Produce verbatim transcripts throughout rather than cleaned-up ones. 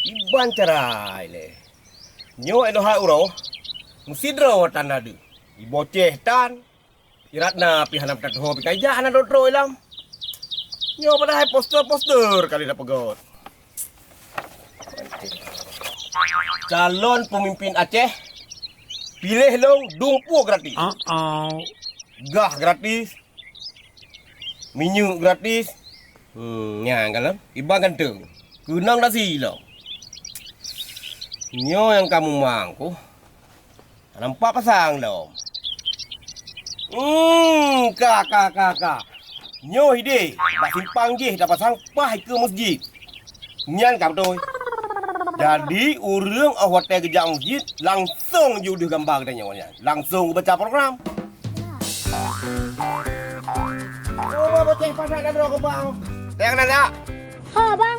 Iban cara ilée. Nyoe inoe hai uroe, meusidroe tan na deuh. Iboceh tan, i Ratna pih hana meutateuho pih ka ijak hana droe-droe lam. Nyoe padahai poster-poster kali na peugöt. Calon peumimpin Aceh, piléh lôn dumpeue gratis. Gah gratis, minyeuk gratis. Hmm, nyan kalon, iban ganteng. Keunong dasi lom. Nyoe nyang ka mumang kuh. Nampak pasang lom. Hmm, ka, ka, ka, ka. Nyoe ideh, bak simpang jih tapasang paih keu masjid. Nyan ka beutôi. Jadi, ureuëng óh watée geujak masjid, langsong jiudeuh gamba geutanyoe nyan. Langsong geubaca program. Cuba boceh pasak dan rokok bang. Tengok nak tak? Ha, bang.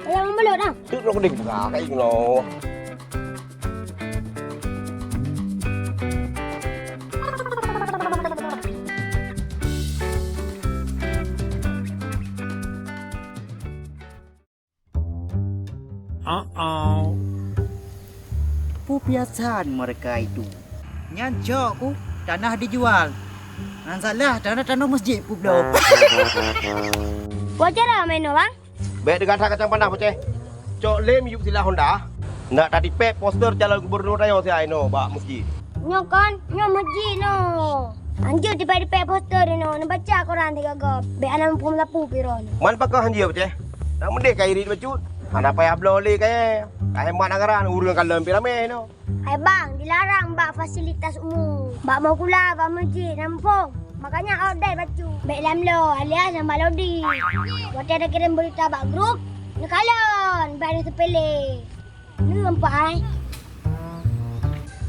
Ayam membelut, bang. Tu rokok ding buka, kayak gini. Oh, oh. Peue piasan mereka itu? Nyan cok ku tanah dijual. Nan salah tanah-tanah masjid peubloe. Wajar lah main orang. Bék teugasak kacang panas, Boceh. Cok lé miyueb silah Honda. Nak tatipék poster calon gubernur tanyoe si Aino bak masjid. Nyoe kon, nyoe masjid nyoe. Anjeuet tipék-tipék poster inoe, neubaca Quran sigoe-goe. Bék hana muphom sapeue pih droeneuh. Man pakon hanjeuet, Boceh? Nak meudeh ka irit bacut. Hana payah bloe lé kayée. Ka hemat anggaran, ureuëng kalon pih ramé inoe. Hai bang, dilarang bak fasilitas umum. Bak mokula, bak masjid, na muphom. Makanya outdated bacut. Bék lam lo alias lam bak lodi. Watée takirém beurita bak grup, neukalon, bék neuseupeulé. Nyoe nampak ai.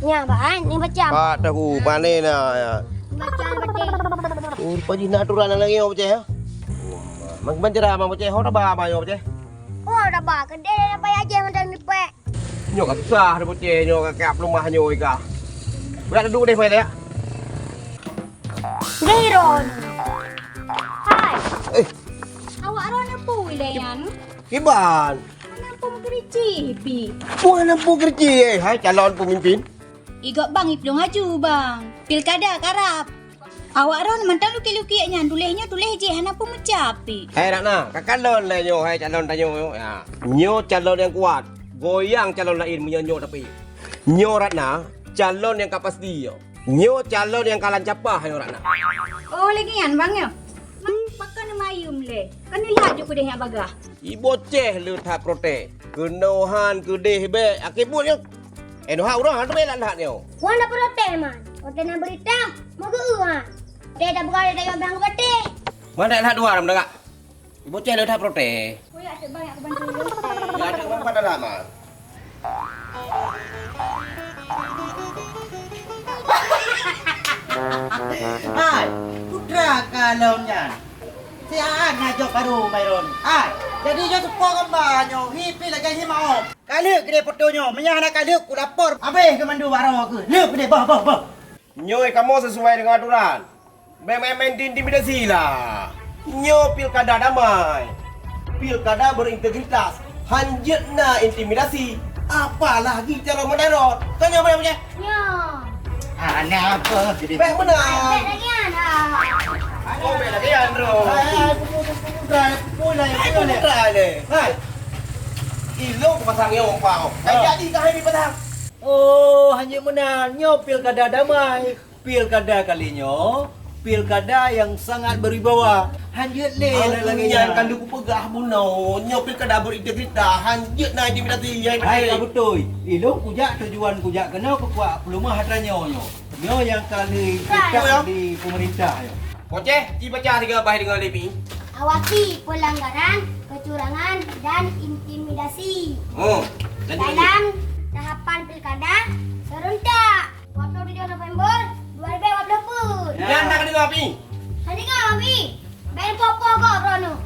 Nya, bak ai, ni baca. Pak tahu, pane na, ya. Baca, baca. Oh, rupa jih na aturan lagée nyoe, Boceh, ya? Mang, mang cara, mang Boceh, ho taba, mang nyoe, Boceh. Oh, taba, keudeh na payah jeh mantong nipek. Nyoe ka susah, Boceh, nyoe ka kak peulumah nyoe ka. Berat duduk deh, mai, ya. Deh, Ron. Hai. Eh. Awak Ron apa wilayah nyan? Kiban. Hana peue meukeureuci pih. Peue hana peue keureuci, eh, hai calon peumimpin? Igok bang iplueng aju, bang. Pilkada karab. Awak Ron mantong lukik-lukik nyan, tuléh nyoe tuléh jih hana peue meucap pih. Hai Ratna, ka kalon lé nyoe, hai calon tanyoe nyoe. Ya. Nyoe calon nyang kuat, goyang calon laén meunyoe nyoe tapi. Nyoe Ratna, calon nyang ka pasti nyoe. Nyoe calon nyang ka lancapah nyoe Ratna. Oh, lagée nyan bang nyoe. Pakon neumayum lé? Kan neulihat ju keudeh nyak bagah. Iboceh le that protes. Keunohan keudeh bék. Akhé buet nyoe. Eh, neuha ureuëng han teubée that-that nyoe. Wan na protes man. Protes na beurita, meugeue ha. Teh tabuka lé tayoe bang gaté. Man that-that dua ram dagak. Iboceh le that protes. Kuyak cek bang yak keuban tuyueng. Ya, cek bang pada lama. Hai, putra kalon nyan. Si Aan na jok baru Byron. Hai, jadi nyoe seupôt gamba nyoe, hi pi lagée hi maoh. Ka lheueh keudeh foto nyoe, meunyo hana ka lheueh kulapor. Habéh keu mandum baroe keuh. Lheueh keudeh, boh, boh, boh. Nyoe kamoe sesuai deungon aturan. Bék main-main intimidasi lah. Nyoe pilkada damai. Pilkada berintegritas. Hanjeuet na intimidasi. Apalagi cara meudahot. Kan nyoe beuna, Bang? Nyoe. Ah, na apa? Bék meunan. Bék lagée nyan, ah. Oh, bék lagée nyan, bro. Hai, hai, pukul, pukul, pukul, pukul, pukul, pukul, pukul. Hai. Ilong pasang nyoe, Pak. Hai, jadi ka hai dipasang. Oh, hanjeuet meunan. Nyoe pilkada damai. Pilkada kali nyoe, pilkada nyang sangat berwibawa. Hanjeuet lé lagée nyan. Ka lheueh kupeugah bunoe, nyoe pilkada berintegritas, hanjeuet na intimidasi nyang. Hai ka beutôi, ilong kujak tujuan kujak keunoe keu kuat peulumah atra nyoe nyoe. Nyoe nyang ka lheueh ditetap di pemerintah nyoe. Boceh, ci baca sigoe bah deungoe lé pih. Awasi pelanggaran, kecurangan, dan intimidasi. Oh, lanjut, lanjut. Dalam tahapan pilkada serentak. Dua puluh tujuh November dua ribu dua puluh empat. Nyan nak deungoe pih. Hana deungoe pih. Bék poh-poh gob droeneuh.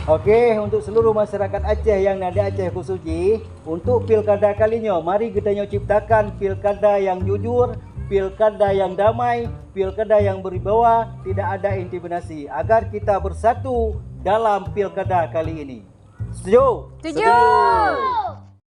Oke, untuk seluruh masyarakat Aceh yang na di Aceh khusus jih, untuk pilkada kali nyoe, mari geutanyoe ciptakan pilkada yang jujur, pilkada yang damai, pilkada yang berwibawa, tidak ada intimidasi, agar kita bersatu dalam pilkada kali ini. Setuju? Setuju.